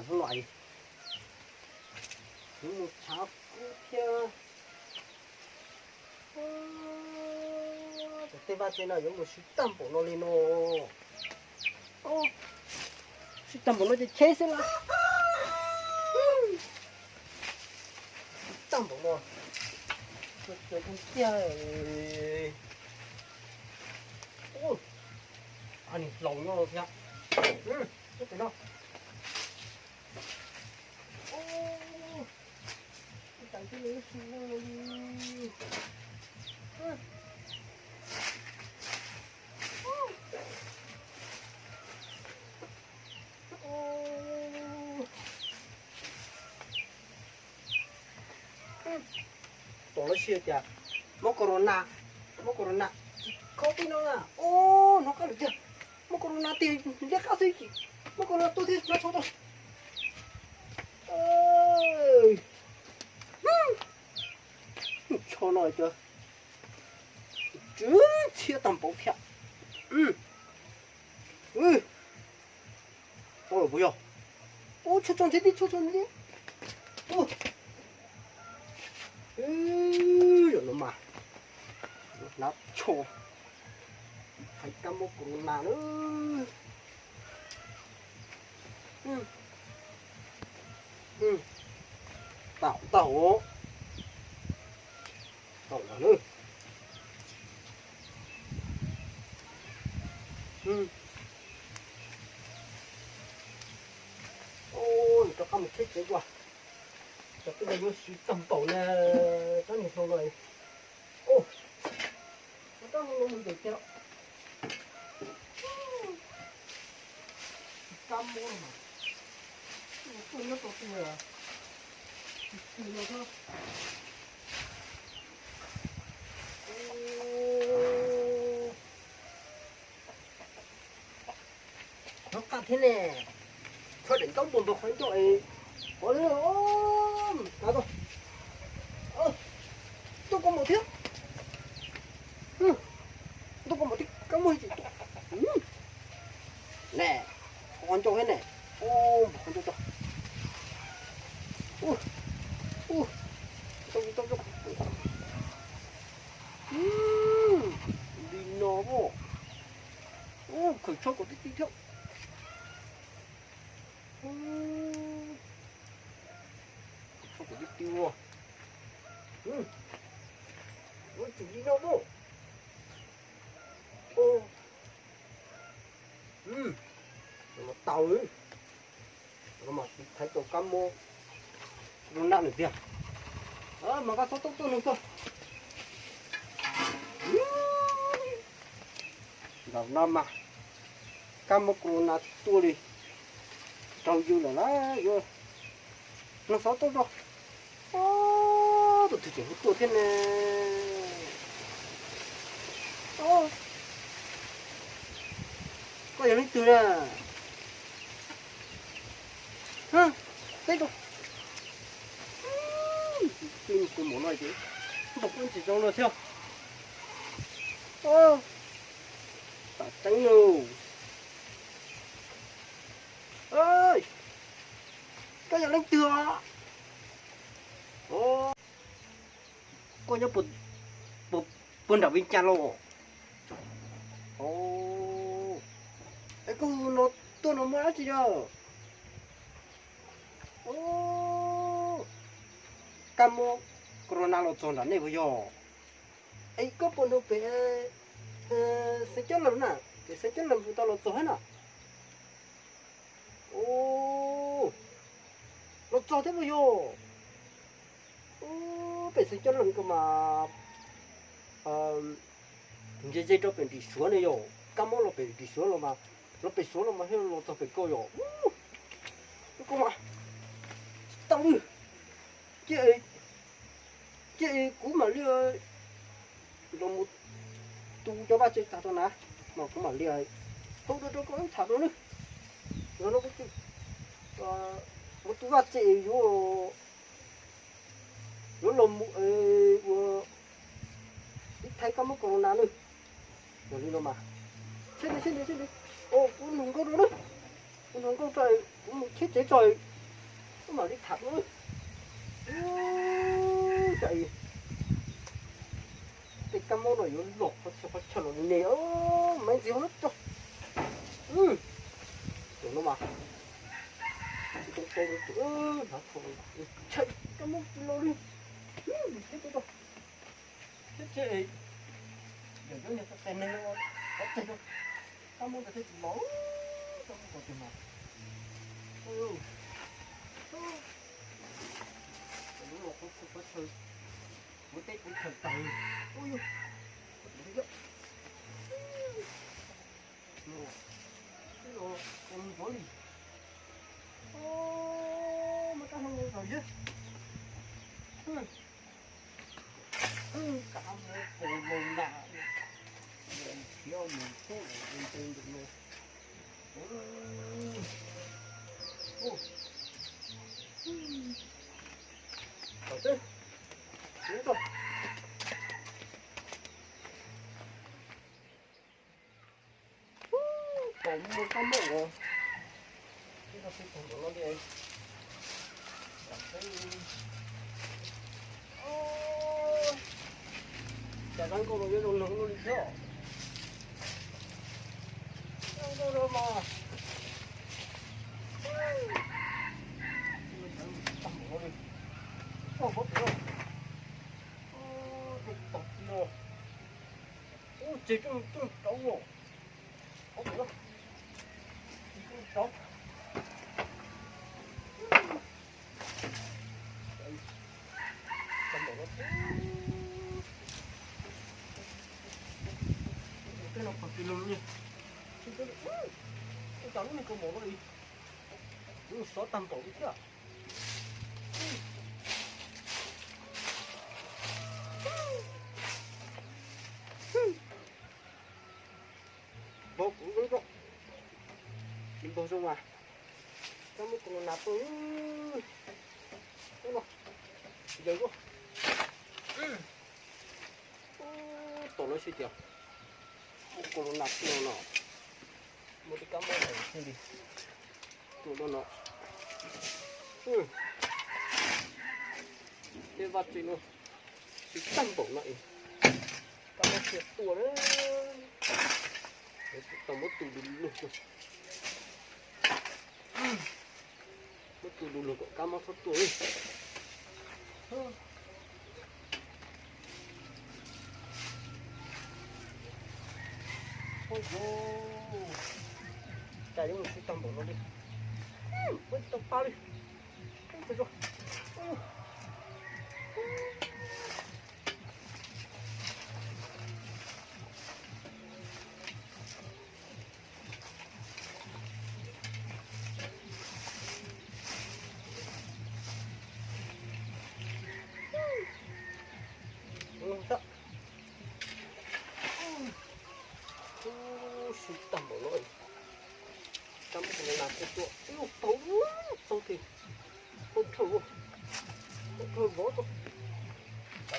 Hnub no yuav mus tshav kub thiab. Cov tej vaj tse no yuav mus swb tag npaum no li no. Swb tag npaum no ces cheb xwb las. Swb tag npaum no. Cov tiag. Ua, nim hlaus nyob no thiab. Ua, ua pem no. Ua, ua, ua, tais twb lawv su li. Tom lawv siv tias mob corona, mob corona tsis kho tib no na. Ub, hnov qab lawm tiag, mob corona tiag, liab qab xwb tsis mob corona tuaj thiab no tso rau. Tsho no cov tsw txhiab tag npaum thiab. Tau lawm puas yog? Ub, tshuav tso ntxiv tib, tshuav tso ntxiv. Ub, yog no mas, hnav tsho, hais kab mob corona na. Tau, tau, tau lawm. Rov qab mus cheb tsev dua, cov twb yuav swb tag npaum na, rab niag hlau no. Ub, rab hlau no mus ntawm tiag. Kab mob mas, tuaj nyob rau twg, twg no thiab. Hnov qab thiab ne. Tshuav daim ntaub npog npog qhov ncauj es, qhov, tuaj kua muag thiab. Tuaj kua muag thiab, kab muag tsis tuaj. Ne, qhov ncauj thiab ne. Npog qhov ncauj tso. Ub, ub, tau, tau, tau. Li no, ub, khaws tsho kom tib tib thiab. Tsho kom tib tib ua. Ua tsis li no. Ub, tau, no mas tiv thaiv tau kab mob corona lawm tiag. Mas koj txhob tuaj tuaj nug txog. Zaum no mas kab mob corona tsis tuaj li, raug yus lawm na, yuav nug xov tooj tso. Tus twg tseem hu tuaj thiab ne. Koj yog leej twg na? Teb rau, twb kua muag no ces npog kua ntsis zoo no thiab. Tam tseeb lauj. Koj yog leej twg os? Koj nyob puag nram Vias Cas los? Es koj hu no tuaj no muaj dab tsi os? Kab mob corona los txog nram nej puas yog? Es koj puas nug pem Xeev Ceeb Lees na, pem Xeev Ceeb Lees puas tau los txog thiab na? Los txog thiab puas yog? Pem Xeev Ceeb Lees koj mas ntse ze rau pem nrim Suav ne yog, kab mob los pem nrim Suav los mas, los pem Suav los mas thiaj los txog pem koj yog. Koj mas tsis tau li. Cia, cia kuv mam li los mus tu cov vaj tse tag rau na, mas kuv mam li hau rau rau koj tham rau nawb. Los no kuv mus tu vaj tse yuav, yuav los mus ua tiv thaiv kab mob corona nawb. Yog li no mas, seb nws, seb nws, seb nws, kuv nug nkauj rau nawb, kuv nug nkauj tso, kuv mus cheb tsev tso. Mam li tham. Ub, cas tej kab mob no yuav los qhov chaw qhov chaw los ne, me ntsis ho no tso. Tus no mas tsis tau tau, hnov thaum ntshai kab mob tsis los li. Thiab, thiab, yog yuav niag tes neeg no, qhov teg no, kab mob ntawd thiaj tsis los, kab mob ko tes mas. Lub no qhov chaw, kuv teb kuv chaw tag. Ub, yog, no, no, mus ntxov li. Muaj kab mob ntxov yog. Kab mob corona, khiav mus xub ntws ntws no. Tom teb, ub, tom, tom muaj kab mob os. Ib no xwb tag npaum no li. Cas dab nkauj no yuav zoo nraug luaj li thiab. Dab nkauj no mas tag npaum no li. Oj, hov pem no. Tej tom no. Ub, tseg coob coob rau os. Hov pem no. Tseg coob rau. Tag npaum no. Tej no pag kis lug li. Ub, cas lub niag kaus mom no li, kuv xov tag npaum li thiab. Npog kuv zoo, tsis npog zoo mas, kab mob corona tuaj. Ub no, yawg ub, ub, tom no sib tias muaj corona tuaj no, muaj tej kab mob no thiaj li tuaj no no. Tej vaj tse no tsis tag npaum no es kab mob thiaj tuaj na. Tau muab tu du lug, muab tu du lug kom kab mob txhob tuaj. Ua cas yuav mus tsis tag npaum no li, muab tsis tau pa li. Ub, sib tag npaum no, kab mob corona tuaj tuaj, ib lub paug txog ti, tau dhawv, tau dhawv vov tau,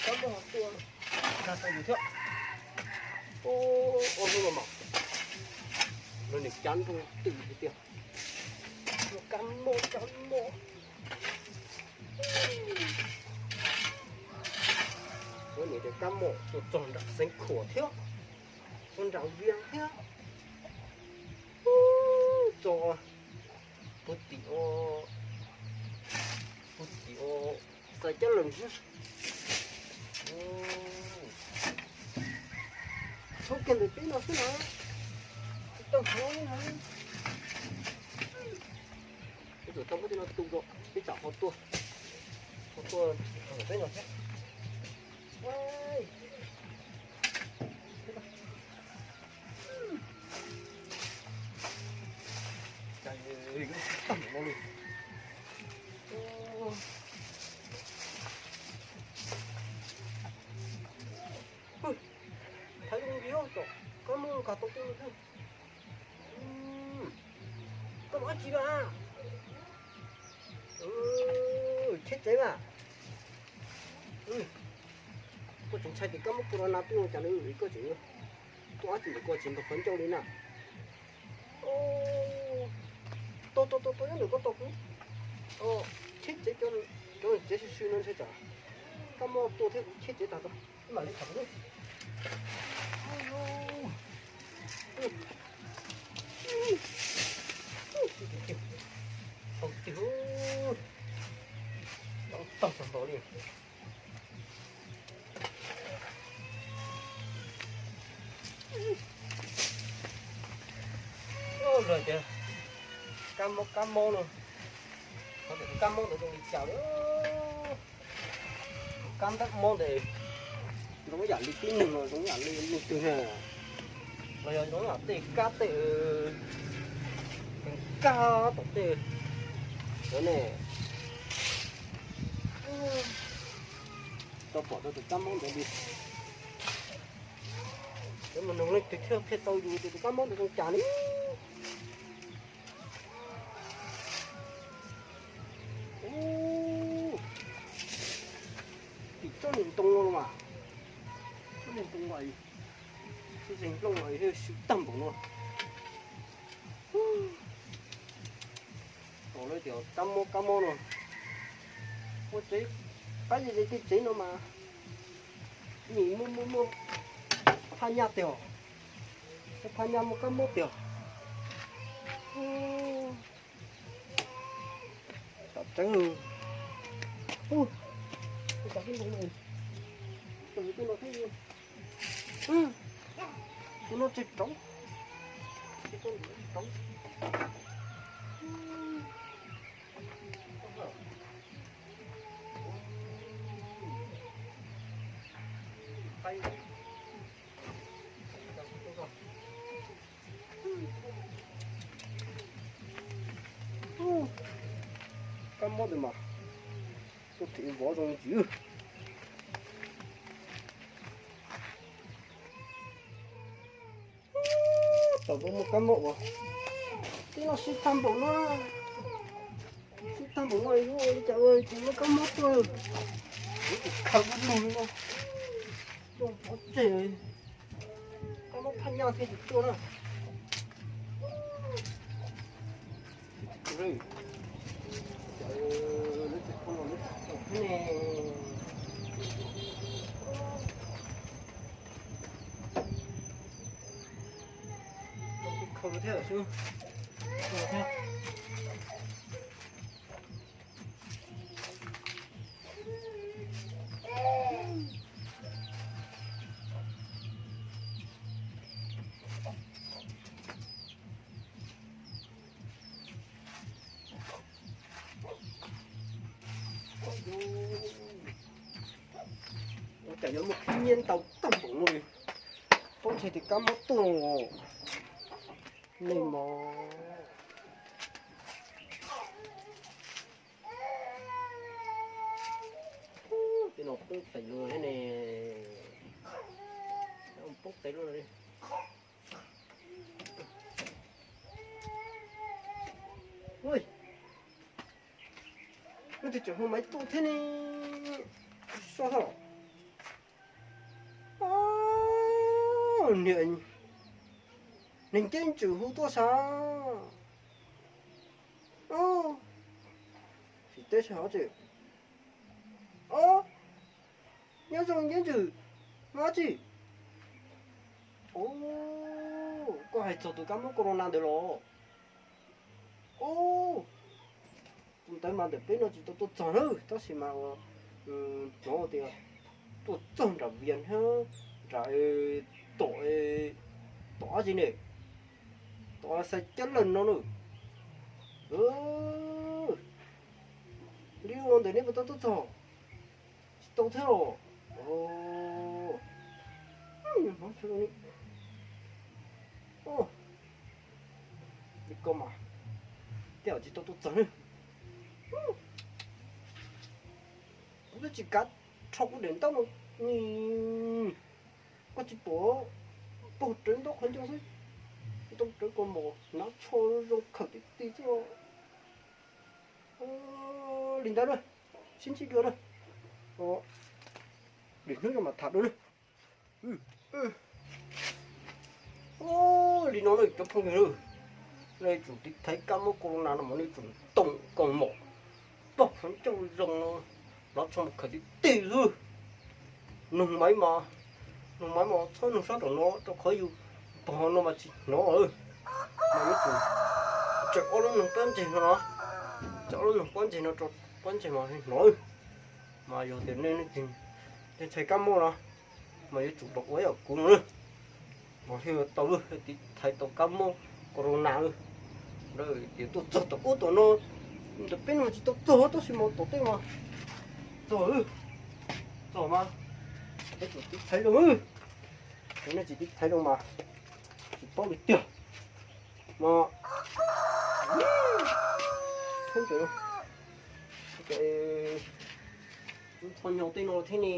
kab mob tuaj, kab tau yus thiab. Ub, ob hnub no mas lawv nim cav nroo twm hais tias kab mob, kab mob. Ua niam tias kab mob tuaj txog nram Xeev Khuam thiab, txog nram Vias thiab, txog puag tim, puag tim Xais Cab Lees thiab. Tshoob kiag ntawm peb no xwb na, tsis tau hnov li na. Peb txawm tau muab tej no tu rau peb tsam ho tuaj, ho tuaj ntawm peb no thiab. Cas tag npaum no li. Thaiv zoo nkaus, kab mob nkag tau tuaj li thiab. Koj mus dab tsi na? Cheb tsev na. Koj tseem ntshai tias kab mob corona tuaj cas na, koj tseem tuaj dab tsi ntawm koj tsis nrog qhov ncauj li na. Tos tos tos tos, nyob ntawm koj tos kuv. Cheb tsev cov, cov tsev sw sw no ntshe tsam kab mob tuaj thiab kuv cheb tsev tag tso. Mam li tham. Tau tiag, tau tag tag npaum li. Lawv tias kab mob, kab mob no, qhov tias tus kab mob ntawd zoo li cas li. Tus kab ntab mob ntawd zoo yam li tib neeg los zoo yam li leej twg na, los yog zoo yam tej kab tej kab tom tej ntawd ne. Tau pom tau tus kab mob ntawd li. Cov mas noog leej twg thiaj qhia tau yus tias tus kab mob ntawd zoo cas li. Tim tsob niag ntoo no los mas, tsob niag ntoo los, tsob zeeg nplooj los thiaj sw tag npaum no. Tau lawv tias kab mob, kab mob no, ua tsev, pab ze ze tej tsev no mas nim muaj muaj muaj phaj nyaj tiag, phaj nyaj muaj kab mob tiag. Tam tseeb, tus no thiab, tus no tseg rauv, rauv. Kab mob ntawd mas tuaj thim vov zoo ntxiv. Tam no muaj kab mob uas tib no sib tag npaum no, sib tag npaum no yuav ua li cas ua tsis muaj kab mob tuaj. Kuv tus khaws ua nug no, zoo pov tseg, kab mob phaj nyaj thiaj tsis tuaj na. Ua cas yuav muaj khib nyiab ntau tag npaum no li, paub ntshe tias kab mob tuaj ne mog. Tej no poob tes lug thiab ne, poob tes lug li. Leej twg tseem hu maiv tuaj thiab ne, soj hab. Niam, neeg ceeb tswm hu tuaj sav. Tsis teb saib hov tseem, nyob zoo ceeb tswm, dab tsi? Koj hais txog tus kab mob corona ntawd los? Tus ntawd mas ntawm peb no tsis tau tuaj txog na, tab sis mas ua hnov tias tuaj txog nram Vias thiab nram tom, tom dab tsi ne, tom Xais Cab Lawm no na. Li ua ntawm neb puas tau tuaj txog? Tsis tau thiab los? Li koj mas, tej zaum tsis tau tuaj txog na. Kuv twb tsis kav rho kuv daim ntaub no, koj tsis pom, pog rawv ntaub qhov ncauj xwb, ntoo rawv kaus mom hnav tsho zoo khawm tim ti xwb. Li ntawd na, sib ntsib dua na, lwm hnub mam tham dua na. Li no na cov phooj ywg, nej tsum tiv thaiv kab mob corona no mas nej tsum ntoo kaus mom, pog Qhov ncauj zoo no, hnov tshaj mus khawm tib teg xwb. Nug maiv mas, nug maiv mas txhob nug sab tom no rau qhov yus pog no mas tsis hnov. Mas yuav tsum tseem ob lub nug pob ntseg no, tseem ob lub nug pob ntseg no rau pob ntseg mas hnov. Mas yog tias nej leej twg ntshai kab mob no mas yuav tsum los ua ib yam kuv no na, mas thiaj tau tiv thaiv tau kab mob corona lawm. Tias tuaj txog tom ub tom no, ntawm peb no tsis tau txog tab sis mas tom tej mas txog, txog mas peb tseem tiv thaiv zoo. Yog nej tsis tiv thaiv zoo mas tsis paub li tiag. Mas txhob nyo tej no thiab ne.